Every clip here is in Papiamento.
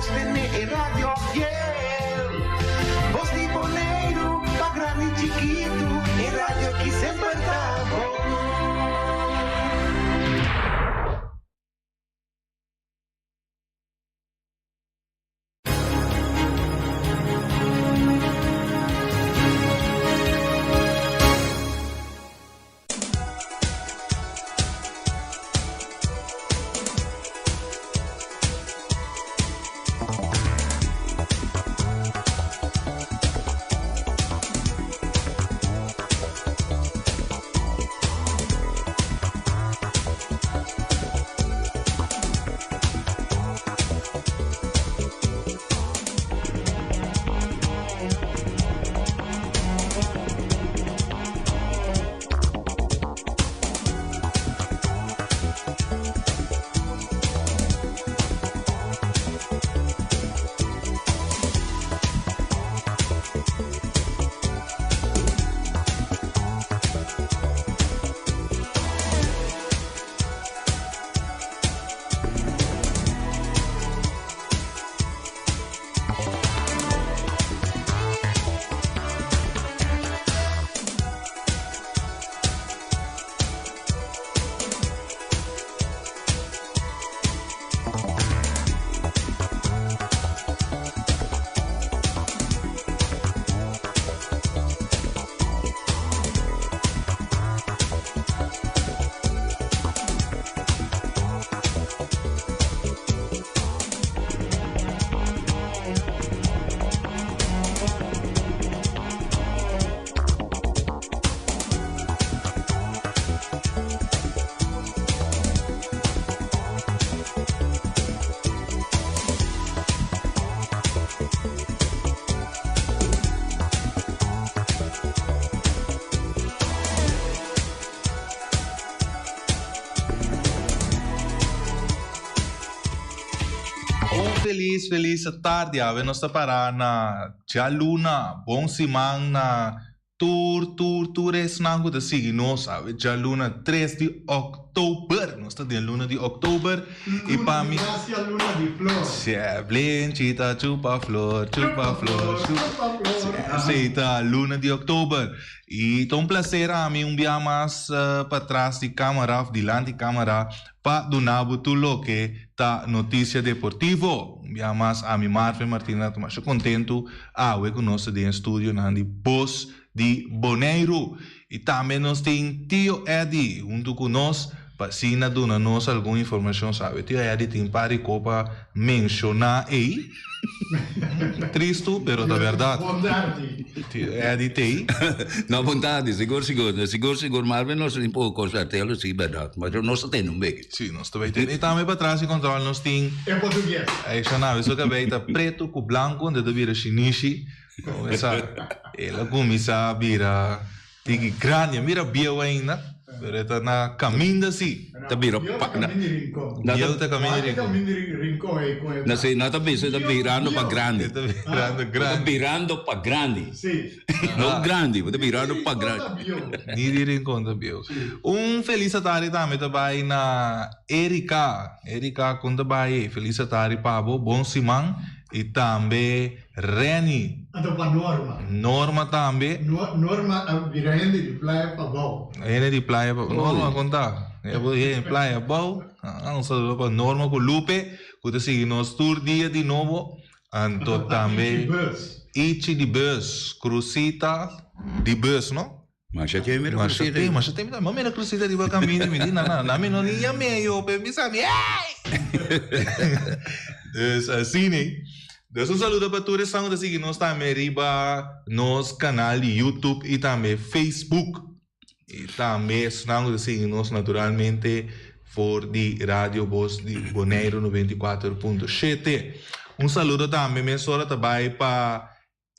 sostené e radio fiel. Bos di Boneiru, pa grandi chikitu, e radio ki semper ta bon. Un felis felis tardi awe nos ta para na djaluna bon siman na tur tur tur esnan ku ta sigui nos awe djaluna tres di oktober nos ta den luna di oktober y pa mi Luna di gracia luna di flor. Sè blenchi ta chupa flor chupa flor chupa flor. Sè ta luna di oktober y ta un placer ami un bia mas patras di camara of dilanti camara pa duna bo tur loke ta noticia deportivo. Un bia mas ami Marvin Martina ta masha contento awe cu nos ta den e studionan di Bos di Boneiru. Y tambe nos tin Tio Eddy hunto cu nos pa asina duna nos algun informacion. Sabe Tio Eddy tin par di co pa menciona ey. Tristo pero ta berdad. Bon tardi. Tio Eddy t'ey. No, bon tardi. Sigur, sigur. Sigur, sigur. Marvin nos tin poco cos vertelo, si berdad. Ma nos ta tene un beki. Si, nos ta bay tene. Y tambe patras di control nos tin. E portugues. Ey, shana, eso cabey ta preto cu blanco, unda ta bira shinishi. Comenzá, el a cuminsa bira tiki grandi, a mira bieu ainda, pero e ta na caminda si. Ta bira pa, na, na Bieu ta caminda di Rincon. Na si, na ta bisa e ta birando pa grandi. E ta birando E ta grandi. birando pa grandi. No grandi, bo ta birando pa grandi. Ni di Rincon ta bieu. Un felis atari tambe ta bai na Erika. Erika, con ta bai ei? Felis atari pa bo, bon siman y tambe Renny. Anto pa Norma. Norma tambe. Norma a bira hende di playa pabou. Hende di playa pabou. Norma kon ta? E bo hende di playa abou. Un saludo pa Norma ku Lupe ku ta sigui nos tur dia di nobo. Anto tambe Ichi di bus. Crusita di bus no? Masha tem mira Masha Crusita. tem, masha tem. Ma mira Crusita riba caminda mi di na na na mi no ni yam'é yo pe mi sa mi ey! Dus asina. Dus un saludo pa tur esnan ku ta sigui nos tambe riba nos kanal di YouTube i tambe Facebook. I tambe esnan ku ta sigui nos naturalmente for di Radio Bos di Boneiru 94.7. Un saludo tambe mesora ta bai pa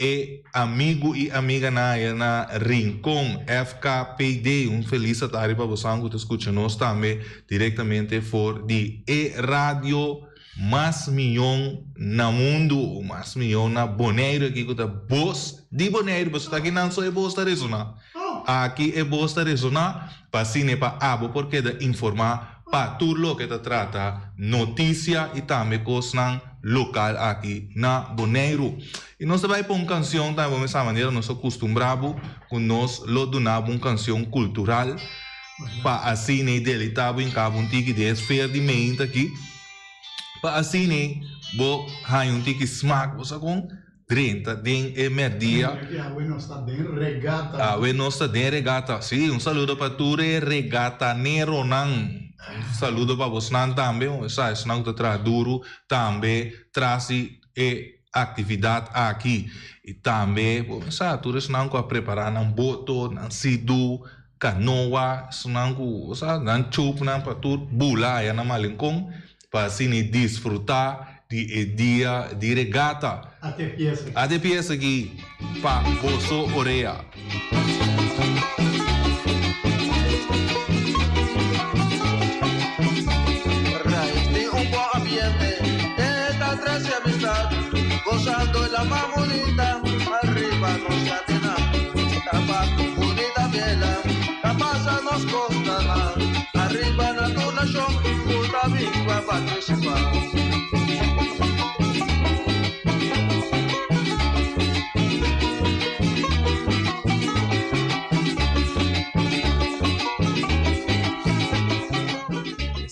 E amigu i amiganan aya na Rincon, FKPD, un felis atari pa bosan ku ta skucha nos tambe direktamente for di e radio mas miyon na mundu, mas miyon na Boneiru aki ku ta Bos di Boneiru, pasobra ta akinan so e bos ta resoná. Aki e bos ta resoná pa asina pa abo por keda informá. pa tur loke ta trata notisia i tambe kosnan lokal aki na Boneiru. I nos ta bai pa un kansion tambe bo mesa manera nos a kustumbrá bo ku nos lo duna bo un kansion kultural pa asina e deleitá bo hinká bo un tiki den e sfer di meinta aki pa asina bo haña un tiki smak bo sa kon Drenta den e merdia. Awe nos ta den regata. Awe nos ta den regata. Sí, un saludo pa tur e regataneronan. Un saludo pa bosnan tambe. Sa esnan ku ta traha duru tambe tras di e aktividat aki. I tambe bo sa tur esnan ku a prepará nan boto, nan sidu, kanoa, esnan ku sa nan chupnan pa tur bula aya na Malenkon. Pa asina disfrutá di e dia di regata. Ate piesa aki. Ate piesa aki pa boso orea. Rais di un bon ambiente, e ta trece amistad, gozando e la mas bunita, ariba nos cadena, tapa cu bunita vela, ta pasa nos costanan, ariba na tur nacion cu ta bin pa participa.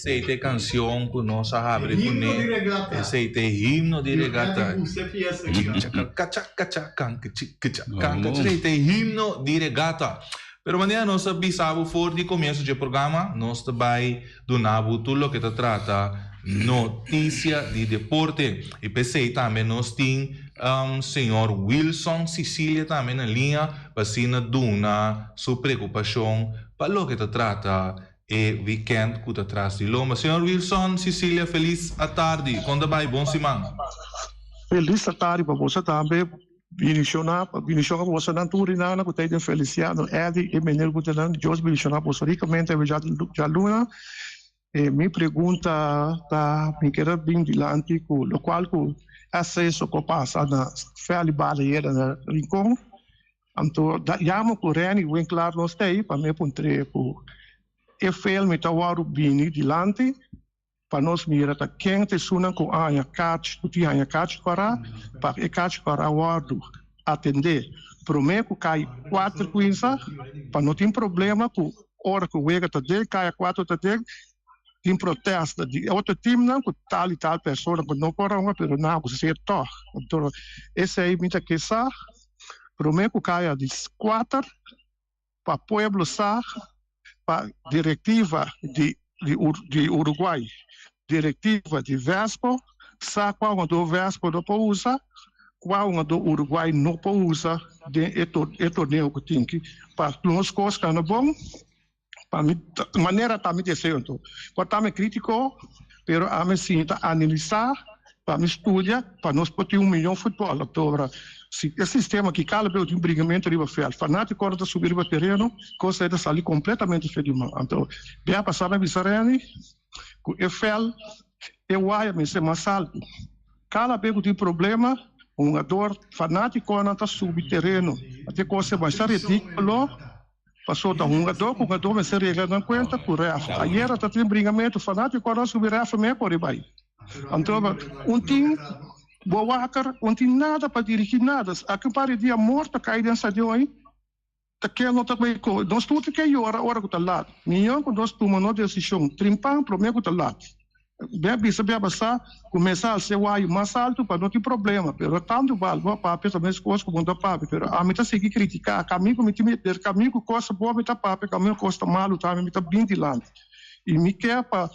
Esei ta e cancion cu nos a habri cu Himno ne. di regata. Esei ta e himno di regata. Esei ta e himno di regata. Pero manera nos a bisa bo for di comienso dje programa, nos ta bay duna bo tur loke ta trata noticia di deporte. Y p'esey tambe nos tin señor Wilson Cicilia tambe na liña pa asina duna su preocupacion pa loke ta trata e weekend cu ta tras di lomba. Señor Wilson Cicilia feliz atardi. Con ta bay? Bon siman. Feliz atardi pa boso tambe. Bendiciona bendiciona bosonan tur rinana cu ta den Feliciano, Eddy y meneer Gutenan. Dios bendiciona boso ricamente awe djaluna. E mi pregunta ta mi kier a bin dilanti cu locual cu SC cu a pasa na Feli Bala na Rincon. Anto yama cu Renny Winklaar nos ta ey pa mi puntre cu e film ta wordo bini dilanti. Pa nos mira ta ken ta esunnan ku a haña kach, ku tin haña kach kòrá, pa e kach kòrá wòrdu atendé promé ku kai kuater kuinsa, pa no tin problema ku ora ku wega ta den, kai a kuater ta den, tin protesta di e otro timnan ku tal i tal persona ku no por hunga pero nan a kusé tòg. Anto esei mi ta ke sa promé ku kai a di kuater. pa pueblo sa, pa directiva di di Uruguay, directiva di Vespo sa cua hungador Vespo no por usa, cua hungador Uruguay no por usa den e e torneo cu tin ki pa nos cos cana bon, pa mi manera ta mi deseo anto. Por ta mi critico, pero ami sinta analisa Pa mi studia pa nos por tin un miyon futbol. October, Si e sistema ki kada bes tin bringamento riba veld, fanaticonan ta subi riba tereno, cos ei ta sali completamente fe di man. Anto, bia pasa mi bisa Renny cu e veld, e waya mester mas alto. Kada bes cu tin problema, hungador, fanaticonan ta subi tereno. Anto e cos ei masha ridiculo. Paso ta hungadó ku hungadó mester regla nan kuenta ku ref. Ayera ta tin bringamentu fanátiko a subi ref mei por bai. Anto un tin bo waker un tin nada pa dirigí nada. Aki un par di dia morto kai den stadion ei ta ken no ta bai ko. Nos tur tin ke yora ora ku ta lat. Miyon ku nos tuma nos desishon trimpan promé ku ta lat. Bia bisa bia basa kumesa alsa e wayo mas altu pa no tin problema, pero tantu bal bo a papia ta meskos ku bo no ta papia, pero ami ta sigui kritika, kamin ku mi tin mi der kamin ku kos ta bon mi ta papia, kamin ku kos ta malu tambe mi ta bin dilanti i mi ke pa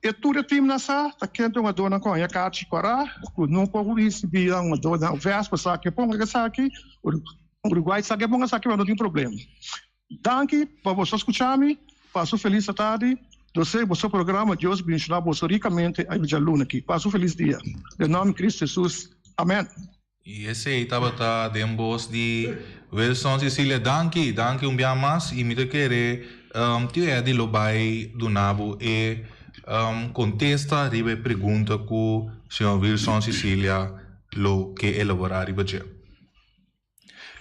e tur e timnan sa ta ken ta hungadónan ku haña karchi kòrá ku no por risibi nan hungadónan Vespa sa ke ponga esaki, Uruguay sa ke ponga esaki pero no tin problema. Danki pa boso a skucha mi. Pasa un felis atardi. Dosé boso programa Dios bendiciona boso ricamente ay djaluna aki. Pasa un felis dia. Den nomber di Cristo Jesus. Amen. Y esey tabata den bos di Wilson Cecilia. Danki, danki un bia mas y mi ta kere Tio Eddy lo bay duna bo e contesta riba e pregunta cu señor Wilson Cecilia lo ke elabora riba dje.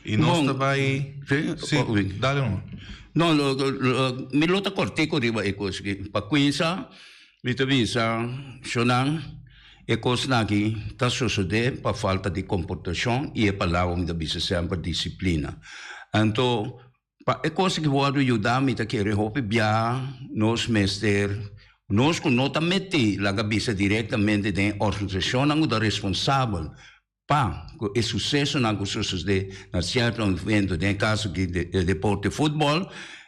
Y nos ta bay... Sí, Sí, dale man. No, lo, lo, mi lo ta kortiku riba e kos aki. Pa kuinsa, mi ta bisa, Shonan, e kosnan aki ta sosodé pa falta di komportashon i e palabra mi ta bisa semper disiplina. Anto, pa e kos aki wòrdu yuda mi ta kere hopi biaha nos mester, nos ku no ta metí, laga bisa direktamente den e organisashonnan ku ta responsabel Pa ku e susesonan ku sosodé na sierto evento, den e kaso aki di deporte futbòl,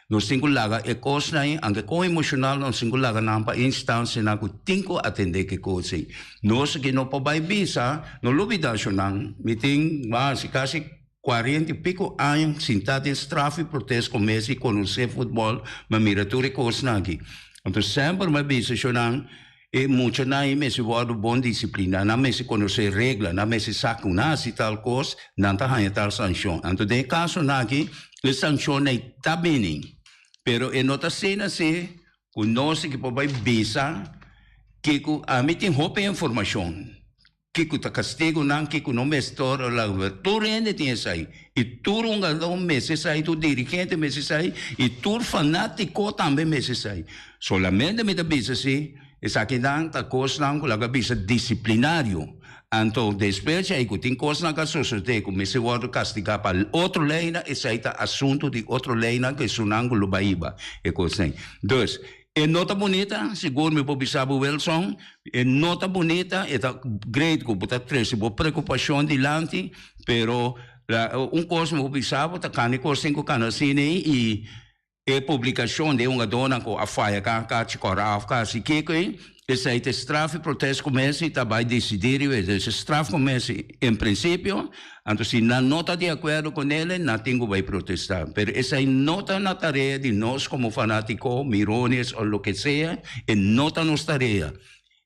nos tin ku laga e kosnan ei, anke kon emoshonal nos tin ku laga nan pa e instansianan ku tin ku atendé ku e kos ei. Nos aki no por bai bisa, no lubidá shonnan, mi tin mas kasi kuarenta i piko aña sintá den straf i protest ku mes i konosé futbòl, mi a mira tur e kosnan aki. Anto semper mi a bisa shonnan, E muchanan ei mester wòrdu bon disipliná, nan mester konosé regla, nan mester sa ku nan hasi tal kos, nan ta haña tal sanshon. Anto den e kasonan aki, e sanshonnan ei ta bini, pero e no ta asina si ku nos aki por bai bisa kiko. Ami tin hopi informashon. Kiko ta kastigonan, kiko no mester ora tur hende tin esai i tur hungadó mester esai, tur dirigente mester esai i tur fanátiko tambe mester esai. Solamente mi ta bisa si esakinan ta kosnan ku laga bisa disiplinario. Anto despues ei ku tin kosnan ku a sosodé ku mester wòrdu kastigá pa otro leinan, esei ta asuntu di otro leinan ku esunnan ku lo bai hiba e kosnan. Dus, E no ta bunita, sigur mi por bisa bo Wilson, e no ta bunita, e ta great ku bo ta trese bo preokupashon dilanti, pero un kos mi por bisa bo ta kanda e kos tin ku kanda asina ei i e publikashon di e hungadónan ku a faya ka kachi kòrá òf ka hasi kiko ei, esei ta e straf i protest ku mester ta bai disidí riba esei. E straf ku mester en prinsipio. Anto si nan no ta di akuerdo ku nele, nan tin ku bai protestá. Pero esei no ta na tarea di nos komo fanátiko, mirones o loke sea, e no ta nos tarea.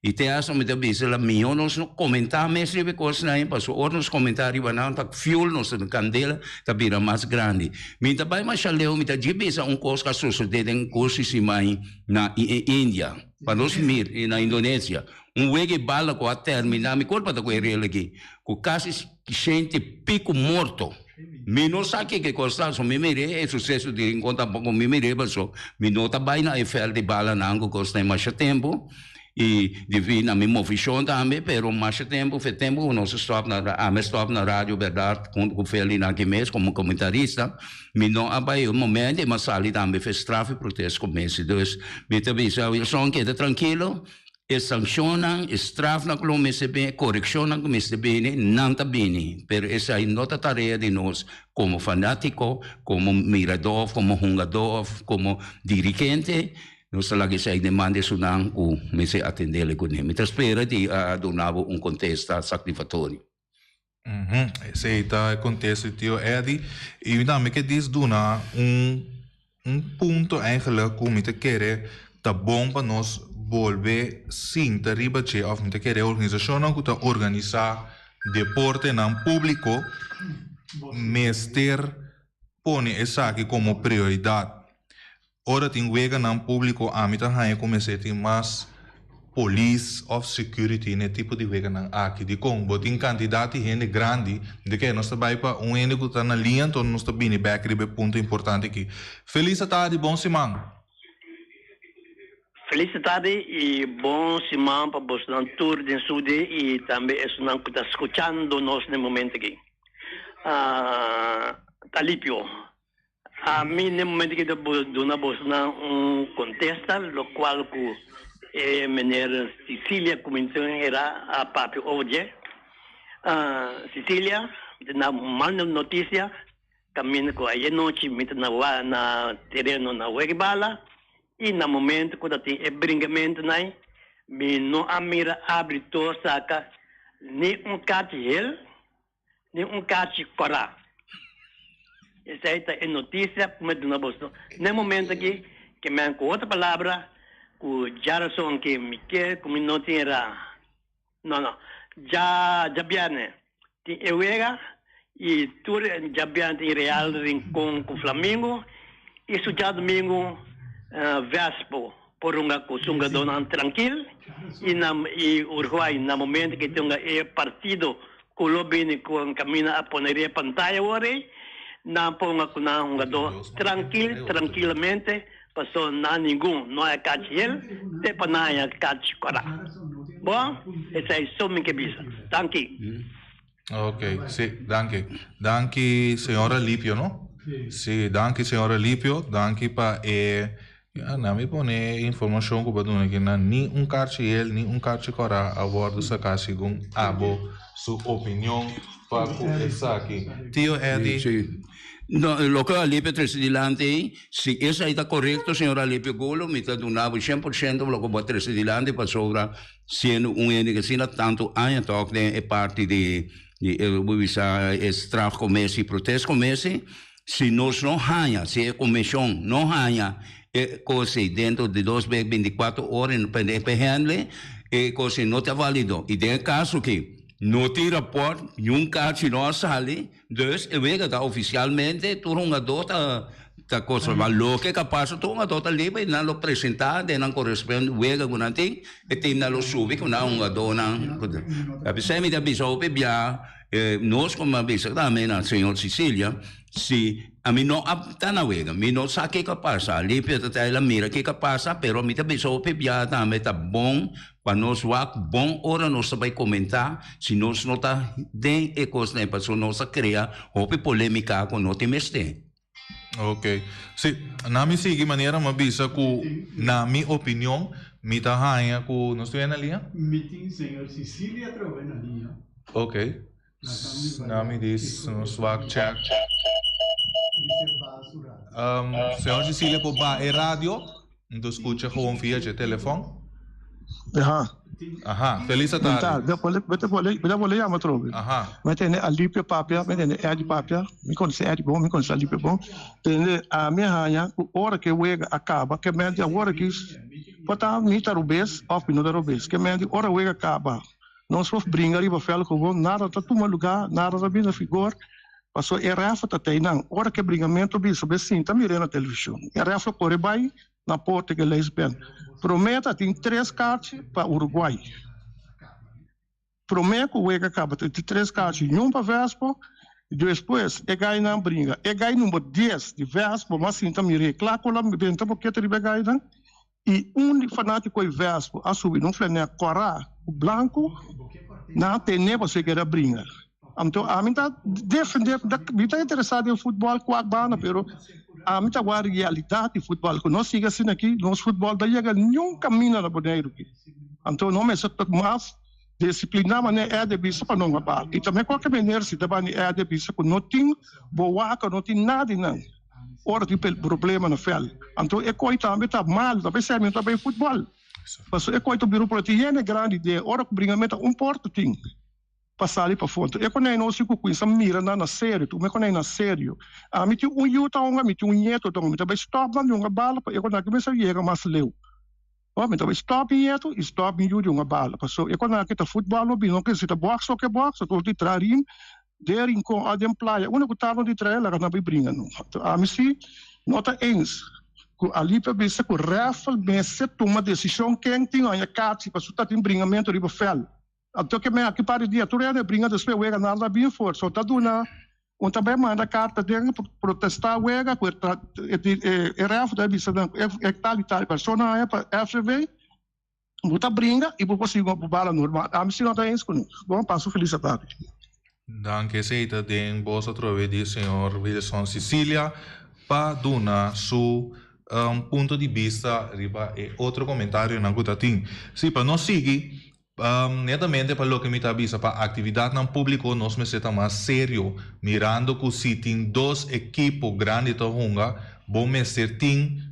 I te asta mi ta bisa la mihó nos no komentá mes riba e kosnan ei, pasobra ora nos komentá riba nan ta fuel nos kandela ta bira mas grandi. Mi ta bai masha leu, mi ta dje bisa un kos ku a sosodé den kurso di siman na India, pa nos mir, na Indonesia. Un wega e bala ku a terminá, mi kulpa ta ku e rel aki, ku kasi shente piku morto. Mi no sa kiko e kos ta, so mi mir'é e suseso di Rincon tampoko mi mir'é paso mi no ta bai na e vèlt di balanan ku kos ta masha tempu i debí na mi movishon tambe, pero masha tempu fe tempu ku nos a stòp na ami a stòp na radio bèrdat huntu ku Feli nan aki mes komo komentarista, mi no a bai e momento i mi a sali tambe fe straf i protest ku mester. Dus mi ta bisa Wilson keda trankilo. E sankshonnan, e strafnan ku lo mester bini, e korekshonnan ku mester bini, nan ta bini. Pero esei no ta tarea di nos komo fanátiko, komo miradó òf komo hungadó òf komo dirigente. Nos ta laga esei den man di esunnan ku mester atendé kuné. Mi ta spera di a duna bo un kontesta satisfaktorio. Esei ta e kontesto di tio Eddy. I mi tambe ke dis duna un un punto eigenlijk ku mi ta kere ta bon pa nos bolbe sinta riba dje òf mi ta kere organisashonnan ku ta organisá deportenan públiko mester pone esaki komo prioridat. Ora tin weganan públiko ami ta haña ku mester tin mas polis òf security na e tipo di weganan aki. Dikon? Bo tin kantidat di hende grandi di ke nos ta bai pa un hende ku ta na liña anto nos ta bini bèk riba e punto importante aki. Felis atardi, bon siman! Felis atardi i bon siman pa bosonan tur den studio i tambe esunnan ku ta skuchando nos na e momento aki. Ta lipio. Ami n'e momento aki ta duna bosonan un contesta locual cu e meneer Cecilia cuminsa hera a papia over dje. Cecilia, mi ta na mal noticia caminda cu ayer nochi mi ta na na tereno na Hueribala y na momento cu ta tin e bringamentonan mi no a mira abrito saca ni un kachi hel Ni un kachi kòrá. Esei ta e notisia ku mi a duna boso n'e momento aki, ke men ku otro palabra, ku djarason ke mi ke ku mi no tin ra. No, no. Dja djabièrnè tin e wega i tur djabièrnè tin Real Rincon ku Flamingo i su djadumingu Vespo por hunga ku su hungadónan trankil i na i Uruguay na momento ke tin hunga e partido ku lo bini ku kaminda a pone riba e pantaya awor ei. Nan por hunga ku nan hungadó trankil, trankilamente, paso nan ningun no a kachi el, te pa nan haña kachi kòrá. Bon, esei so mi ke bisa. Danki. Ok, si, danki. Danki señor Alipio, no? Si, danki señor Alipio, danki pa e, ya, na mi pone e informacion ku bo a duna aki na ni un karchi hel ni un karchi kòrá a wòrdu saká segun abo su opinion pa ku esaki. Tio Eddy. Si. No, loke Alipio trese dilanti ei, si esei ta korekto señor Alipio Golo, mi ta duna bo 100% loke bo a trese dilanti pasobra Siendo un hende ku asina tantu aña tok den e parti di di e bo bisa e strafcommissie, protestcommissie, si nos no haña, si e comision no haña e kos ei dentro di dos bek binticuatro ora i pa handle, e kos ei no ta valido. I den e kaso aki no tin raport, niun karchi no a sali, Dus e wega ta oficialmente tur hungador ta ta cosa ma loke ka pasa tur hungador ta liber y nan lo presenta den nan correspond wega cu nan tin e team nan lo subi cu nan hungadornan a pesey mi ta bisa hopi bia nos como a bisa tambe na señor Cecilia si ami no a ta na wega mi no sa kiko a pasa Alipio ta trae la mira kiko a pasa pero mi ta bisa hopi bia tambe ta bon Pa nos wak bon ora nos ta bai komentá si nos no ta den e kosnan ei pasobra nos a krea hopi polémika ku no tin mester. Ok. Si, na mi sigui manera mi a bisa ku na mi opinion mi ta haña ku nos tin na liña? Mi tin señor Cicilia atrobe na liña. Ok. Na mi di nos wak check. Señor Cecilia por baha e radio, enton scucha gewoon via dje telefon. Aha. Aha, feliz atardi. Mi ta bolbe yama atrobe. Aha. Mi tende Alipio papia, mi tende Eddy papia, mi conoce Eddy bon, mi conoce Alipio bon. Tende ami a haña cu ora cu e wega a caba, ke mente awor aki por ta mi ta robes of mi no ta robes, ke mente ora e wega caba Nos por bringa riba vèl gewoon, nada ta tuma lugá, nada ta bini na vigor, pasobra e rèfa ta tei nan. Ora ku e bringamentu bisa bo e sinta mir'é na televishon. E rèfa kore bai na porta ku e leisben. Promé ta tin tres karchi pa Uruguay. Promé ku wega kaba ta tin tres karchi, yun pa Vespo, despues e gainan bringa. E gai number dies di Vespo mas sinta mir'é kla ku la benta boketa riba e gainan. I un di fanátiko e Vespo a subi na un flanè kòrá ku blanku, nan a ten'é pasobra e kere a bringa. Anto ami ta defendé, mi ta interesá den futbòl kuak banda, pero ami ta wak realidat di futbòl. Ku nos sigui asina aki, nos futbòl ta yega niun kaminda na Boneiru aki. Anto nos mester ta mas disipliná manera Eder bisa pa no bal. I tambe kualke manera si ta bani Eder bisa ku no tin bowaka, no tin nada di nan. Ora tin problema na veld. Anto e koe tambe ta malu, ta pesey mi no ta bay futbol. Pasobra e koe ta bira un problema. Tin hende grandi den ora ku bringa meta un porta tin pa sali pafó. Anto e konei nos tin ku kuminsa mira nan na serio, tuma e konei na serio. Ami tin un yu ta hunga, mi tin un ñeto ta hunga, mi ta bay stop nan di hunga bala pa e konei kuminsa yega mas leu. Ora mi ta bay stop mi ñeto i stop mi yu di hunga bala. Pasobra e konei ta futbol no bin, no ke si ta box o ke box, anto di tra rim. Den Rincon of den playa, unda ku tabla di trae laga nan bai bringa no. Ami si no ta eens ku Alip a bisa ku rèfel mester tuma desishon ken tin haña kachi pasobra ta tin bringamentu riba vèlt. Anto ke men aki par di dia tur hende a bringa despues wega nan la bin for. So ta duna un ta bai manda karta den protestá wega ku e rèfel ta bisa nan e tal i tal persona haña pa FCV. Bo ta bringa y bo por sigui bo bala normal. Ami si no ta eens cu nos. Bon, pasa un feliz atardi. Danki esey ta den bos atrobe di señor Wilson Cicilia pa duna su punto di bista riba e otro comentarionan cu ta tin. Si pa nos sigui netamente pa loke mi ta bisa pa actividadnan publico nos mester ta mas serio mirando cu si tin dos ekipo grandi ta hunga bo mester tin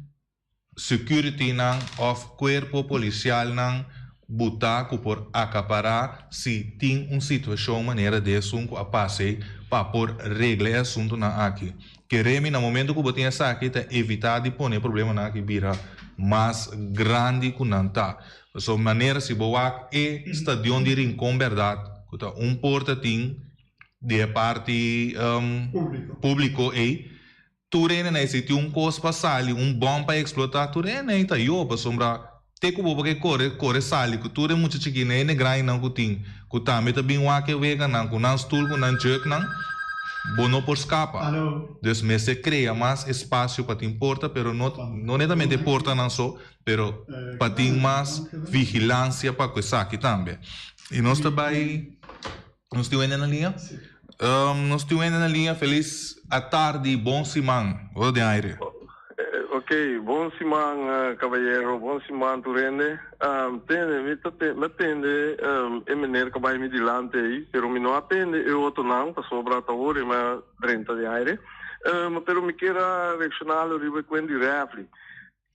Securitynan of cuerpo policialnan buta cu por acapara si tin un situacion manera di esun cu a pasa pa por regla e asuntonan aki. Keremi na momento cu bo tin esaki ta evita di pone e problemanan aki bira mas grandi cu nan ta. Pasobra manera si bo wak e stadion di Rincon berdad cu ta un porta tin di e parti publico ey. Tur hende na esei tin un kos pa sali, un bòm pa eksplotá, tur hende ei ta yo, pasobra te ku bo por ke kore, kore sali ku tur e mucha chikinan, hende grandinan ku tin, ku tambe ta bin wak e weganan, ku nan stul, ku nan jùknan. Bo no por skapa. Dus mester krea mas espasio pa tin porta, pero no no netamente portanan so, pero pa tin mas vigilansia pa ku esaki tambe. I nos ta bai, nos tin wende na liña? Nos tin wende na liña, felis atardi, bon siman. Bo ta den aire. Ok, bon siman cabayero, bon siman tur hende. Tende, mi ta mi a tende e meneer cu a bay mi dilanti ey, pero mi no a tende e otronan pasobra ta hoor mi a drenta den aire. Pero mi kier a reacciona lo riba e cuen di refri.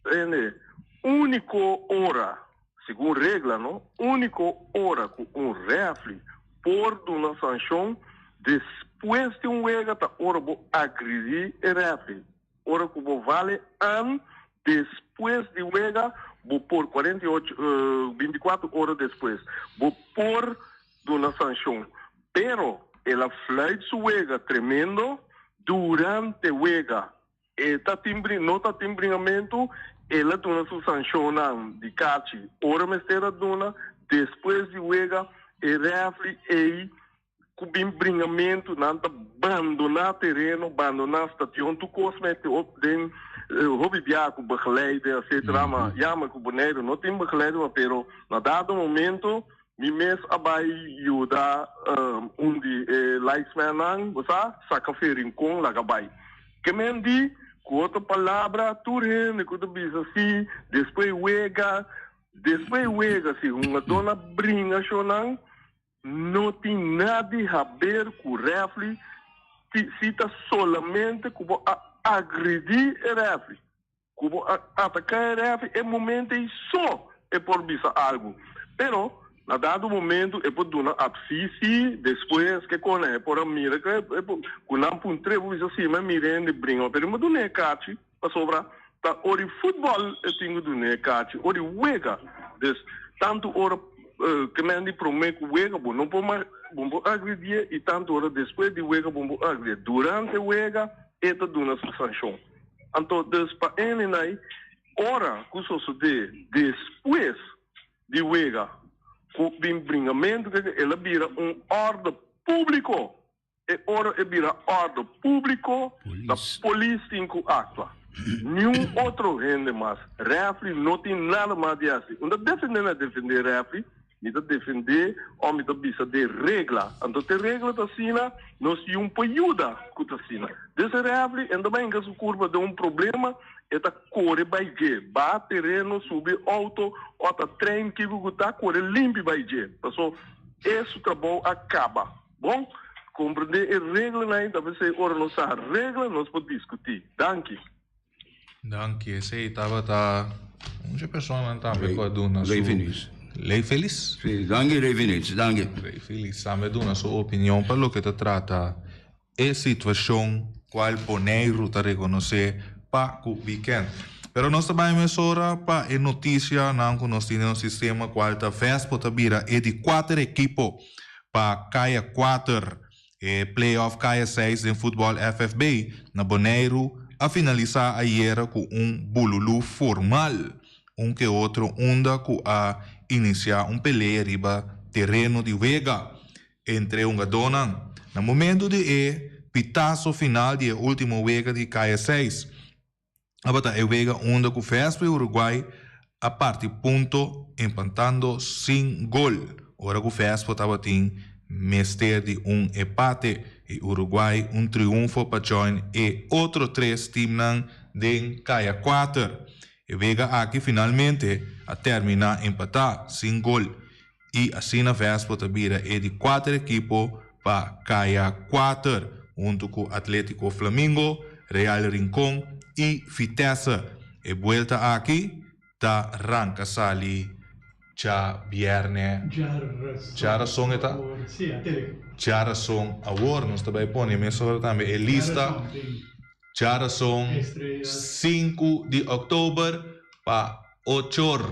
Tende, unico ora, segun regla no, unico ora cu un refri por duna sancion despues di un wega ta ora bo agredi e refri. Ora ku bo vale an despues di wega, bo por 48, 24 ora despues, bo por duna sanshon. Pero el a fluit su wega tremendo durante wega. E ta tin no ta tin bringamentu, el a duna su sanshonnan di kachi ora mester a duna. Despues di wega e refri ei Ku bin bringamentu nan ta bandoná tereno, bandoná station, tur kos mester op den hopi bia ku begeleider etcetera, ma yama ku Boneiru no tin begeleider ma pero na dado momento mi mes a bai yuda un di e lightsmannan bo sa saka fe Rincon laga bai. Ke men di ku otro palabra tur hende ku ta bisa si despues wega, despues wega si hungadónan bringa shownan. No tin nada di haber cu refri si ta solamente cu bo a agredi e refri, cu bo a ataca e refri e momento ey so e por bisa algo. Pero na dado momento e por duna advies si despues ke cona e por a mira cu nan puntre por bisa si mi a mira hende bringa pero mi a duna e cachi pasobra ta ora di futbol e tin ku duna e kachi, ora di wega. Dus tantu ora ke men di promé ku wega bo no por mas bo por agredié i tantu ora despues di wega bo por agredié. Durante wega e ta duna su sanshon. Anto dus pa ene nai ora ku sosodé despues di wega ku bin bringamentu keke el a bira un òrde públiko. E ora e bira ordo publico ta polis tin cu actua. Niun otro hende mas. Refri no tin nada mas di haci. Un ta defende mi a defende refri, mi ta defende of mi ta bisa de regla. Anto te regla ta asina, nos tin un por yuda cu ta asina. Des e refri en ta bay hinca su curpa den un problema, e ta core bay dje. Baha tereno, subi auto of ta trein kico cu ta, core limpi bay dje. Paso e su trabou a caba. Bon, comprende e reglanan ei ta p'esei ora nos sa regla nos por discuti. Danki. Danki, esei tabata mucha personanan tambe ku a duna su. Rey Feliz. Rey Feliz? Si, danki Rey Feliz, danki. Rey Feliz tambe a duna su opinion pa loke ta trata e situashon kual Boneiru ta rekonosé pa ku wikènt. Pero nos ta bai mesora pa e notisianan ku nos tin den nos sistema kual ta Vespo ta bira e di kuater ekipo pa Kaya kuater. E play-off Kaya seis den futbòl FFB na Boneiru a finalisá ayera ku un bululú formal, un ke otro unda ku a inisiá un pelea riba tereno di wega entre hungadónan. Na momentu di e pitaso final di e último wega di Kaya seis, Tabata e wega unda ku Vespa i Uruguay a parti punto empatando sin gol, ora ku Vespa tabatin mester di un epate i Uruguay un triunfo pa join e otro tres timnan den kaya kuater. E wega aki finalmente a terminá empatá sin gol i asina Vespa ta bira e di kuater ekipo pa kaya kuater huntu ku Atletico Flamingo, Real Rincon i Vitesse. E buelta aki ta ranka sali djabièrnè. Djarason e ta? Djarason awor. Nos ta bai pone mesora tambe e lista. Djarason sinku di òktober pa ochor.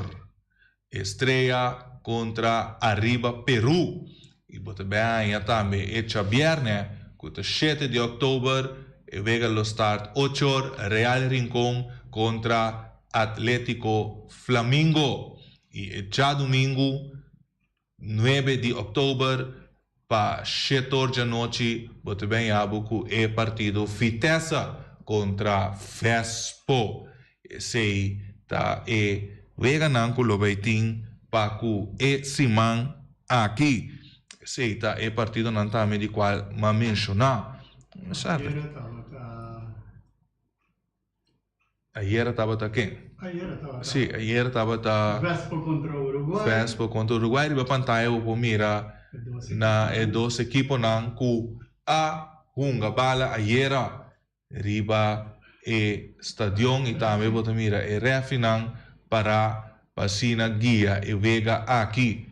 Estrella kontra Arriba Peru i bo ta bin haña tambe e djabièrnè ku ta shete di òktober e wega lo start ochor Real Rincon kontra Atletico Flamingo i e djadumingu nuebe di òktober. Pa shetor djanochi bo ta ben yabo ku e partido Vitesse kontra Vespo. Esei ta e weganan ku lo bai tin pa ku e siman aki. Esei ta e partidonan tambe di kual m'a menshoná. Ayera tabata. Ayera tabata ken? Ayera tabata. Sí, ayera tabata. Vespo kontra Uruguay. Vespo kontra Uruguay. Riba pantaya bo por mira na e dos ekiponan ku a hunga bala ayera riba e stadion i tambe bo ta mira e refinan pará pa asina guia e wega aki.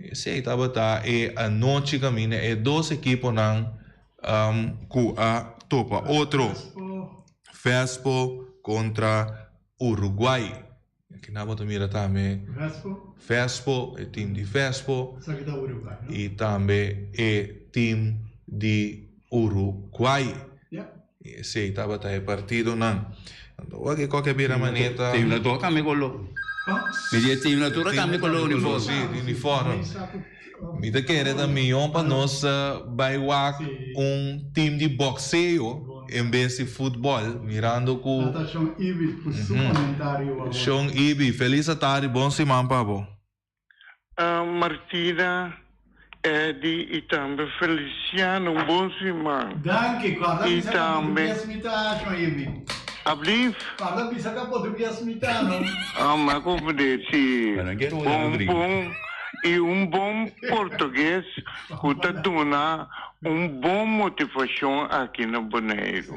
Esei tabata e anochi kaminda e dos ekiponan ku a topa otro, Vespo kontra Uruguay. Akinan bo ta mira tambe Vespo, e tim di Vespo i tambe e tim di Uruguay. Esei tabata e partidonan. Anto ora ke koke bira maneta. Team na tur a kambia koló. Mi di e team na tur a kambia koló uniforme. Si, di uniforme. Mi ta kere ta mihó pa nos bai wak un team di boxeo en bes di futbòl mirando ku. Ata Shon Ibi ku su komentario awor. Shon Ibi, felis atardi, bon siman pa bo. Martina, Eddy y tambe Feliciano un bon siman. Danki, corda Y bisa ka tambe. portugues mi ta, Shon Ibi. Ablief? Corda bisa ka portugues mi ta, no? Ah, mi a comprende, si. Bon, bon y un bon portugues cu ta duna un bon motivacion aki na Boneiru.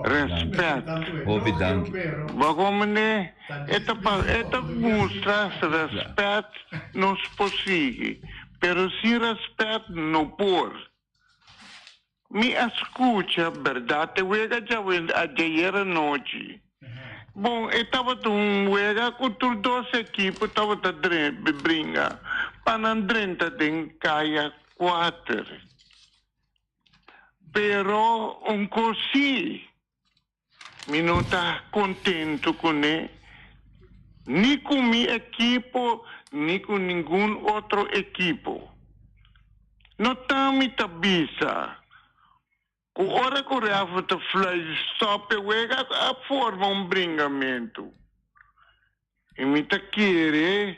Respet. Hopi danki. Bo a comprende? E ta pa e ta mustra respet nos por sigui, pero sin respet no por. Mi a scucha berdad e wega djawe ayer anochi. Bon, e tabata un wega cu tur dos ekipo tabata bringa pa nan drenta den caya cuater. Pero un cos si. Mi no ta kontentu kuné, ni ku mi ekipo ni ku ningun otro ekipo. No ta mi ta bisa ku ora ku rèfer ta fluit stòp e wega a forma un bringamentu. I mi ta kere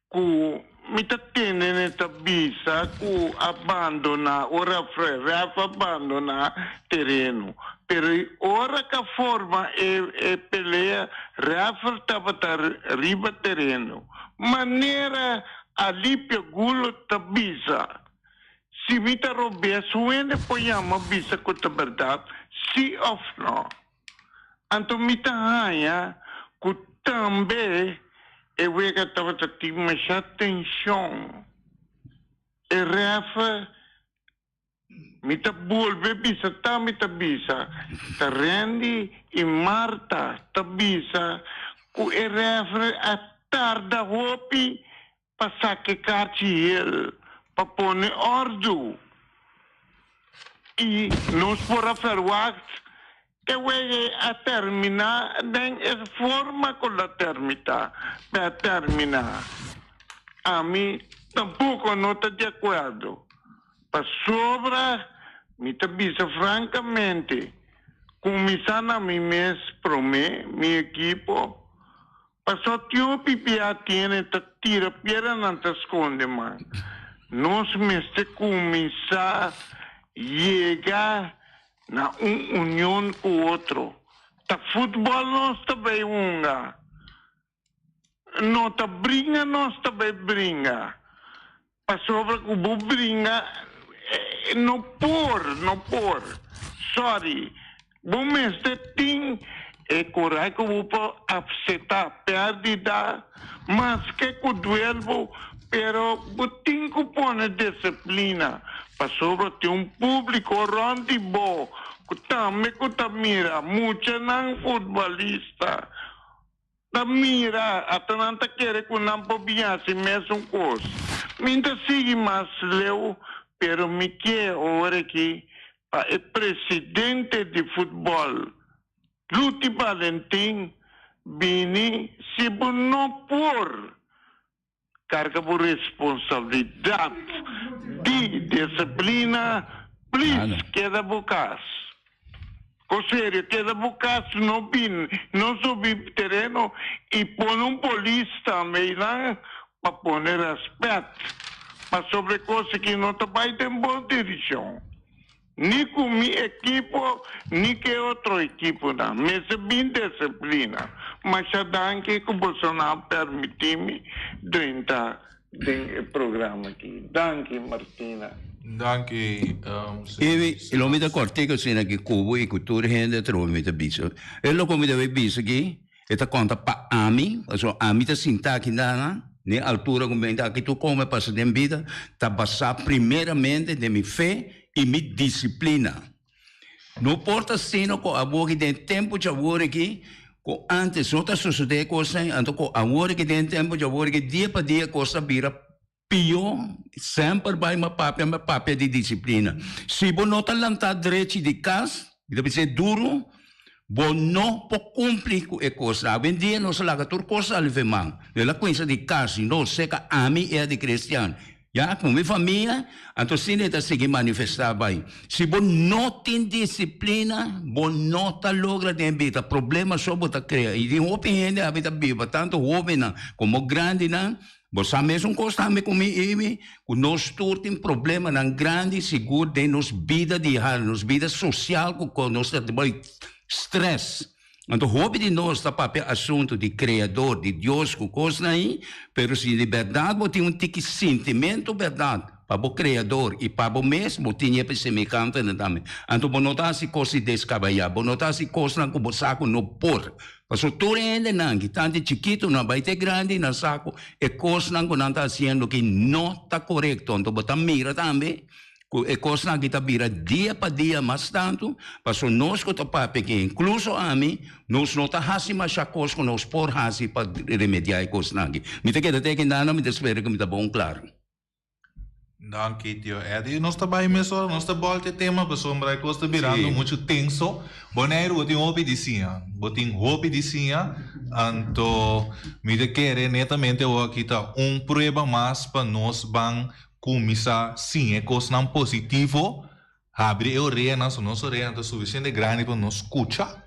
Ku mi ta tende ne ta bisa ku a bandona ora ref a bandona tereno pero e ora ka forma e e pelea refer tabata riba tereno manera Alipio Gulo ta bisa si mi ta robes un hende por yama bisa ku ta berdad si of no. Anto mi ta haña ku tambe e wega tabata tin masha tenshon. E rèfe, mi ta bolbe bisa ta mi ta bisa, ta Randy i Martha ta bisa ku e rèfe a tarda hopi pa saka e karchi hel pa pone òrdu i nos por a ferwagt e wega a terminá den e forma ku la termitá a terminá. Ami tampoko no ta di akuerdo pasobra mi ta bisa frankamente kuminsá na mi mes promé mi ekipo Paso tio pipia tiene ta tira piedra nan ta sconde man. Nos mester cuminsa yega na un union cu otro. Ta futbol nos ta bay hunga. No ta bringa nos ta bay bringa. Pasobra cu bo bringa no por, no por. Sorry. Bo mester tin e corahe cu bo por acepta perdida, maske cu duel bo, pero bo tin cu pone disciplina, pasobra tin un publico rond di bo cu tambe cu ta mira muchanan futbolista. Ta mira, ata nan ta kere ku nan por bin hasi mesun kos. Mi ta sigui mas leu, pero mi ke ora aki pa e presidente di futbòl, Luti Valentin, bini si bo no por. Karga bo responsabilidat. Di disiplina, please keda bo kas. Ko serio, keda bo kas, no bin, no subi tereno i pone un polis tambe einan pa pone rèspèt. Pasobra e kos aki no ta bai den bon direkshon. Ni ku mi ekipo ni ku e otro ekiponan. Mester bin disiplina. Masha danki ku bosonan a permití mi drenta den e programa aki. Danki Martina. Danki Ewi, lo mi ta kòrtiku asina ki ku bo i ku tur hende atrobe mi ta bisa. E loko mi ta bay bisa aki, e ta konta pa ami, pasobra ami ta sinta aki nana, n'e altura ku mi ta aki tur kon mi a pasa den bida ta basá primeramente den mi fe i mi disiplina. No por ta asina ku awor aki den e tempu djawor aki, ku ántes no ta sosodé e kosnan, anto ku awor aki den e tempu djawor aki dia pa dia kos ta bira pió. Semper bai mi a papia, mi a papia di disiplina. Si bo no ta lantá drechi di kas, mi ta bisa e duru, bo no por kumpli ku e kosnan. Awendia nos a laga tur kos sali fe man. El a kuminsá di kas, i no seka ami e a di kristian. Ya, ku mi famia, anto asina e ta sigui manifestá bai. Si bo no tin disiplina, bo no ta logra den bida. Problema so bo ta krea. I tin hopi hende abi ta biba, tantu hóbennan komo grandinan. Bo sa mesun kos tambe ku mi i mi, ku nos tur tin problemanan grandi sigur den nos bida diario, nos bida sosial ku nos ta bai strès. Anto hopi di nos ta papia asuntu di Kreador, di Dios ku kosnan ei, pero si di bèrdat bo tin un tiki sintimentu bèrdat pa bo Kreador i pa bo mes, bo tin e semehantenan tambe. Anto bo no ta hasi kos di deskabayá, bo no ta hasi kosnan ku bo sa ku no por. Pasobra tur e hendenan ki tantu chikitunan bai te grandi nan sa ku e kosnan ku nan ta hasiendo aki no ta korekto. Anto bo ta mira tambe Ku e kosnan aki ta bira dia pa dia mas tantu, pasobra nos ku ta papia aki, inkluso ami, nos no ta hasi masha kos ku nos por hasi pa remediá e kosnan aki. Mi ta keda te aki nana, mi ta spera ku mi ta bon klaru. Danki tio Eddy. Nos ta bai mesora, nos ta bolta e tema pasobra e kos ta birando muchu tenso. Boneiru bo tin hopi di siña, bo tin hopi di siña, anto mi ta kere netamente awor aki ta un prueba mas pa nos ban Kuminsá siña e kosnan positivo, habri e oreanan, so nos oreanan ta sufisiente grandi pa nos skucha,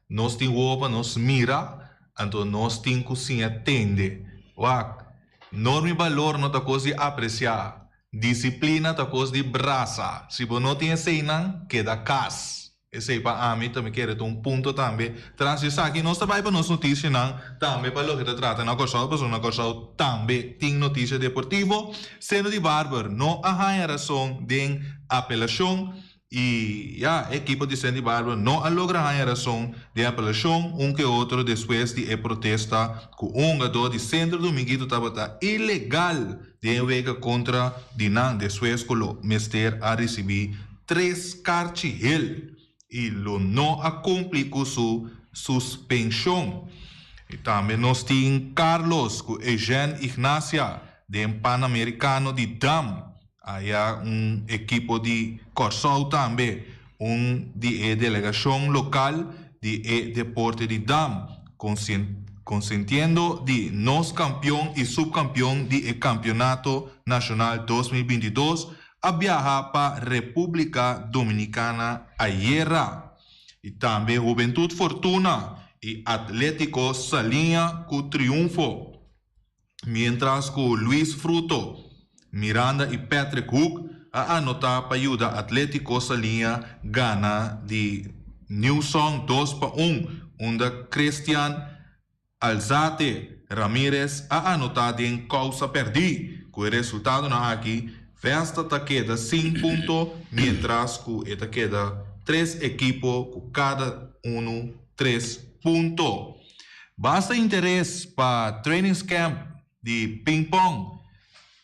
nos tin wowo pa nos mira, anto nos tin ku siña tende. Wak, norma i balor no ta kos di apresiá, disiplina ta kos di brasa. Si bo no tin eseinan, keda kas. Esei pa ami ta mi kere ta un punto tambe. Tras di esaki nos ta bai pa nos noticianan tambe pa loke ta trata na Kòrsou pasobra na Kòrsou tambe tin noticia deportivo. Seno di Barber no a haña rason den apelashon y ya e ekipo di Seno di Barber no a logra haña rason den apelashon un ke otro despues di e protesta ku un hungadó di Centro Dominguito tabata ilegal den e wega kontra di nan despues ku lo mester a risibí tres karchi hel i lo no a kumpli ku su suspenshon. I tambe nos tin Carlos ku Eugène Ignacia den Panamericano di Dam. Aya un ekipo di Kòrsou tambe, un di e delegashon lokal di e deporte di dam, konsentiendo di nos kampion i supkampion di e Kampionato Nashonal 2022 a biaha pa Repúblika Dominikana ayera. I tambe Hubentud Fortuna i Atlétiko Saliña ku triunfo. Miéntras ku Luis Fruto, Miranda i Patrick Hoek a anotá pa yuda Atlétiko Saliña gana di New Song 2-1, unda Christian Alzate Ramirez a anotá den kousa pèrdí. Ku e resultadonan aki, Vesta ta keda sin punto miéntras ku e ta keda tres ekipo ku kada unu tres punto. Basta interes pa trainingscamp di pingpong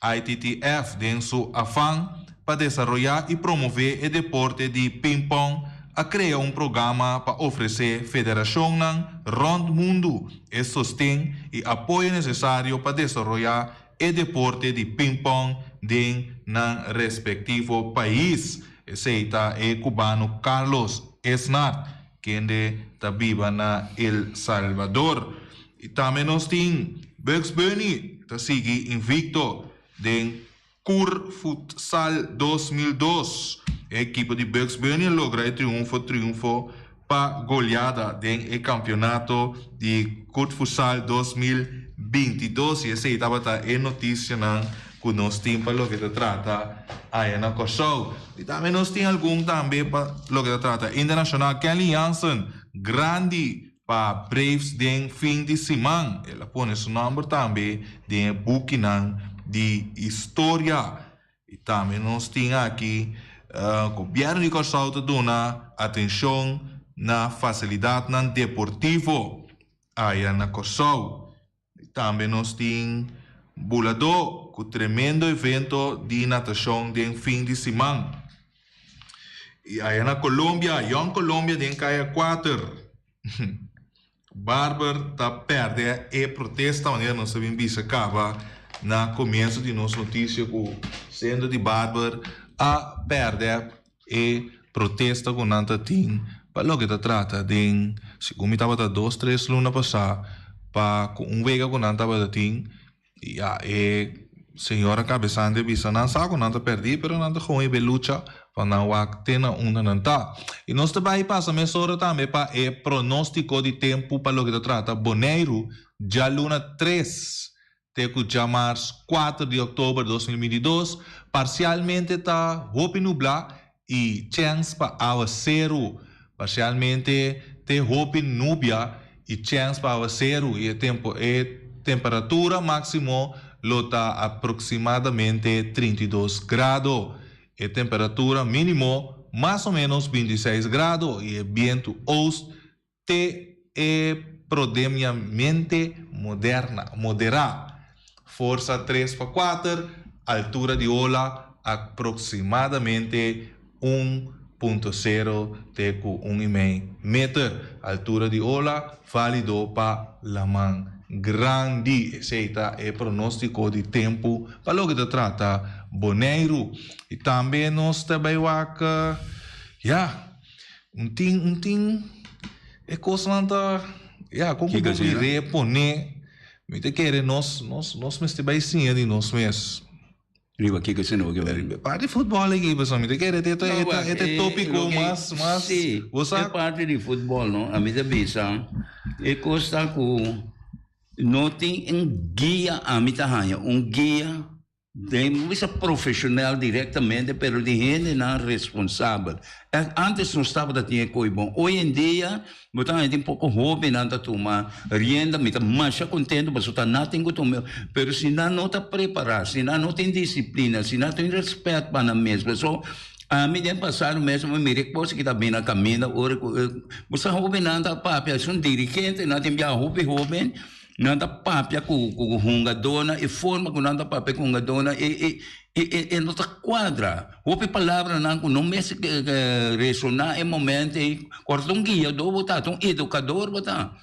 ITTF den su afan pa desaroyá i promové e deporte di pingpong a krea un programa pa ofresé federashonnan rònt mundu e sosten i apoyo nesesario pa desaroyá e deporte di pingpong den nan respektivo pais. Esei ta e kubano Carlos Esnard kende ta biba na El Salvador. I tambe nos tin Bugs Bunny ta sigui invicto den. Cur Futsal 2002. E ekipo di Bugs Bunny a logra e triunfo triunfo pa goleada den e kampionato di Cur Futsal 2022 i esei tabata e notisianan ku nos tin pa loke ta trata aya na Kòrsou. I tambe nos tin algun tambe pa loke ta trata internashonal. Kenley Jansen grandi pa Braves den fin di siman. El a pone su nòmber tambe den e bukinan di historia. I tambe nos tin aki Gobièrnu di Kòrsou ta duna atenshon na fasilidatnan deportivo aya na Kòrsou. I tambe nos tin Buladó ku tremendo evento di natashon den fin di siman. I aya na Colombia, Young Colombia den kaya kuater. Barber ta pèrdè e protesta manera nos a bin bisa kaba na komienso di nos notisia ku Sentro di Barber a pèrdè e protesta ku nan ta tin pa loke ta trata den segun mi tabata dos tres luna pasá pa ku un wega ku nan tabata tin I ya e señora kabesante bisa nan sa ku nan ta pèrdí pero nan ta gewoon e lucha pa nan wak te na unda nan ta. I nos ta bai pasa mesora tambe pa e pronóstiko di tempu pa loke ta trata Boneiru djaluna tres te ku djamars kuater di òktober 2022, parsialmente ta hopi nublá i chèns pa awaseru. Parsialmente te hopi nubia i chèns pa awaseru i e tempo e temperatura máksimo lo ta aproksimadamente 32 grado. E temperatura mínimo mas o ménos 26 grado i e bientu oost te e prodemiamente moderna, moderá. Forsa tres pa kuater, altura di ola aproksimadamente 1.0 te ku un i mei meter. Altura di ola válido pa laman grandi. Esei ta e pronóstiko di tempu pa loke ta trata Boneiru. I tambe nos ta bai wak, ya, un tin, un tin e kosnan ta, ya, kon ku Kiko bo asina? mir'é, pon'é. Mi ta kere nos, nos, nos mester bai siña di nos mes. Riba kiko asina bo ke bai? Parti di futbòl aki pasobra mi ta kere e ta, No, e ta, wak, e ta e tópiko loke, mas, mas, sí, bo e sa. parti di futbòl no, ami ta bisa e kos ta ku no tin un guia, ami ta haña un guia Den no bisa profesional directamente pero di hendenan responsabel. Antes nos tabata tin e koe bon. Hoy en dia bo ta haña tin poko hobennan ta tuma rienda. Mi ta masha contento pasobra ta nan tin ku tuma pero si nan no ta prepara, si nan no tin disciplina, si nan tin respet pa nan mes. Pasobra ami den pasado mes mi mira e kos ki ta bini na kaminda ora ku bo sa hobennan ta papia esun dirigente nan tin biaha hopi hoben. Nan ta papia ku ku hungadónan, e forma ku nan ta papia ku hungadónan e e e e e no ta kuadra. Hopi palabranan ku no mester resoná e momento ei. Kòrda ta un guiadó bo ta, ta un edukador bo ta,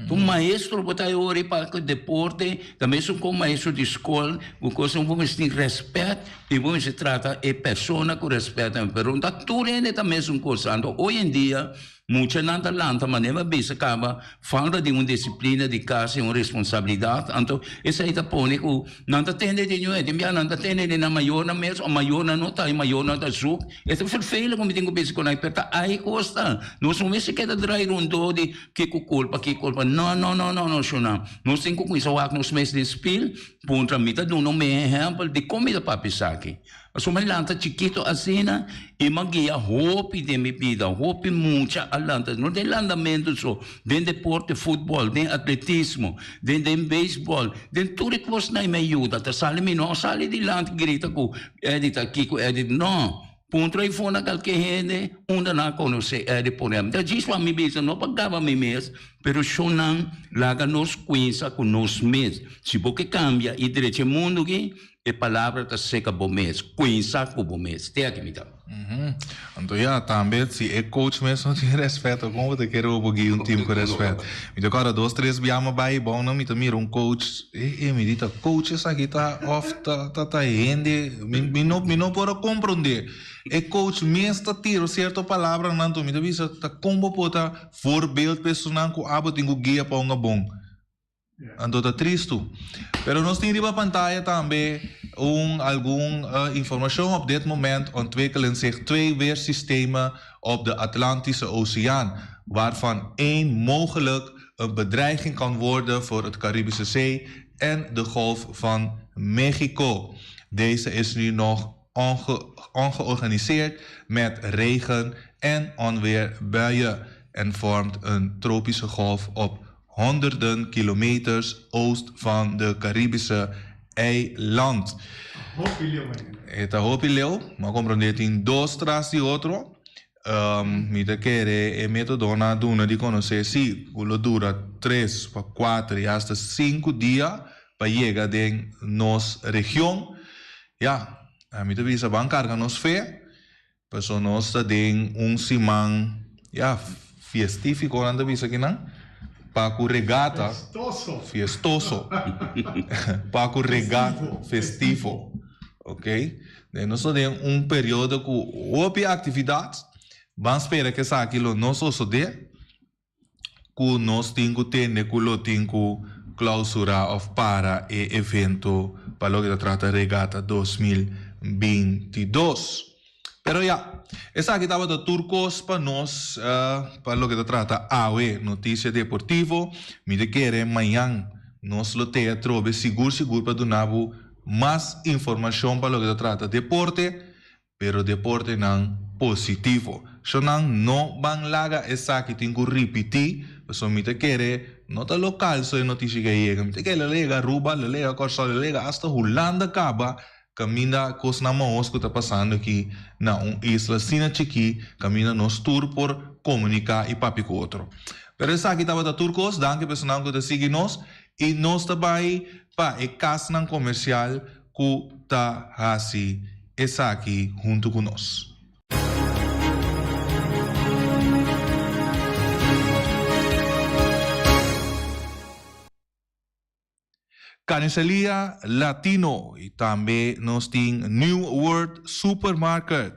ta un maestro bo ta e ora ei pa ku deporte, ta mesun kon maestro di skol ku kos bo mester tin rèspèt i bo mester trata e persona ku rèspèt tambe. Pero no ta tur hende ta mesun kos. Anto hoy en dia Muchanan ta lanta manera mi a bisa caba falta di un disciplina di cas y un responsabilidad anto esey ta pone cu nan ta tende di ñoe tin bia nan ta tende di nan mayornan mes o mayornan no ta y mayornan ta zoek e ta vervelend cu mi tin cu bisa cu nan pero ta ay cos ta nos no mester keda draai rondó di kico culpa kico culpa no no no no no shunan nos tin cu cuminsa wak nos mes den spiel puntra mi ta duna un mehor ehempel di con mi ta papia esaki. Pasobra mi lanta chikito asina i mi a guia hopi den mi bida, hopi mucha a lanta, no den landamentu so, den deporte futbòl, den atletismo, den den beisbòl, den tur e kosnan i mi a yuda. Ta sali mi no a sali dilanti grita ku Eddie ta aki ku Eddie, no. Puntra i funda kalke hende unda nan a konosé Eddie por ehèmpel. Ta djis pa mi bisa, no pa gaba mi mes, pero shonnan laga nos kuinsa ku nos mes. Si bo ke kambia i drecha e mundu aki, E palabra ta seka bo mes, kuinsa ku bo mes. Te aki mi ta. Anto ya, tambe si e coach mes no tin respeto, kon bo ta kere bo por guia un team ku respet? Mi ta kòrda dos tres bia mi a bai bou nan mi ta mira un coach, e e mi di ta coach esaki ta òf ta ta ta hende, mi mi no mi no por a komprondé. E coach mes ta tira sierto palabranan anto mi ta bisa ta kon bo por ta voorbeeld pa esunnan ku abo tin ku guia pa un a bon. Anto ta tristu. Pero nos tin riba pantaya tambe un algun informacion. Op dit moment ontwikkelen zich twee weersystemen op de Atlantische Oceaan, waarvan één mogelijk een bedreiging kan worden voor het Caribische Zee en de Golf van Mexico. Deze is nu nog ongeorganiseerd met regen en onweerbuien en vormt een tropische golf op honderden kilometers oost van de Caribische eiland. Hopi leu ainda. E ta hopi leu, m'a comprende tin dos tras di otro. Mi ta kere e metodonan a duna di conoce si cu lo dura tres pa cuater y hasta cinco dia pa yega den nos region. Ya, mi ta bisa ban carga nos fe, pasobra nos ta den un siman, ya, fiestifico nan ta bisa akinan, pa cu regata. Festoso. Fiestoso. Pa cu regata. Festivo. Ok. Den nos ta den un periodo cu hopi actividad. Ban spera cu esaki lo no sosode. Cu nos tin cu tende cu lo tin cu clausura of para e evento pa loke ta trata Regata 2022. Pero ya, esaki tabata tur cos pa nos pa loke ta trata awe Noticia Deportivo. Mi ta kere mañan nos lo te atrobe sigur sigur pa duna bo mas informacion pa loke ta trata deporte. Pero deportenan positivo. Shonan no ban laga esaki tin cu ripiti, pasobra mi ta kere no ta local so e noticia ke a yega, mi ta kere lo yega Aruba, lo yega Corsou, lo yega hasta Hulanda caba, caminda cosnan mahos cu ta pasando aki na un isla asina chiki caminda nos tur por comunica y papia cu otro. Pero esaki tabata tur cos, danki pa esunnan cu ta sigui nos y nos ta bay pa e casnan comercial cu ta haci esaki hunto cu nos. Carniceria Latino y tambe nos tin New World Supermarket,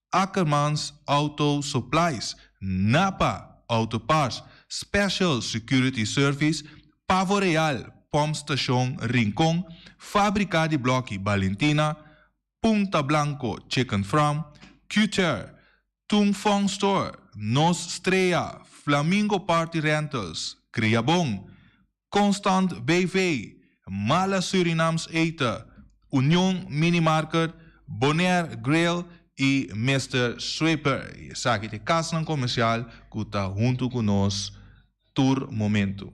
Ackermans Auto Supplies, Napa Auto Parts, Special Security Service, Pavo Real, Pump Station Rincon, Fabrica di Bloki Balentina, Punta Blanco Chicken Farm, Cuter, Tung Fong Store, Nos Strea, Flamingo Party Rentals, Kriabon, Constant BV, Mala Surinaams Eten, Union Mini Market, Bonaire Grill y Mister Sweeper. Y esaki ta e casnan comercial cu ta hunto cu nos tur momento.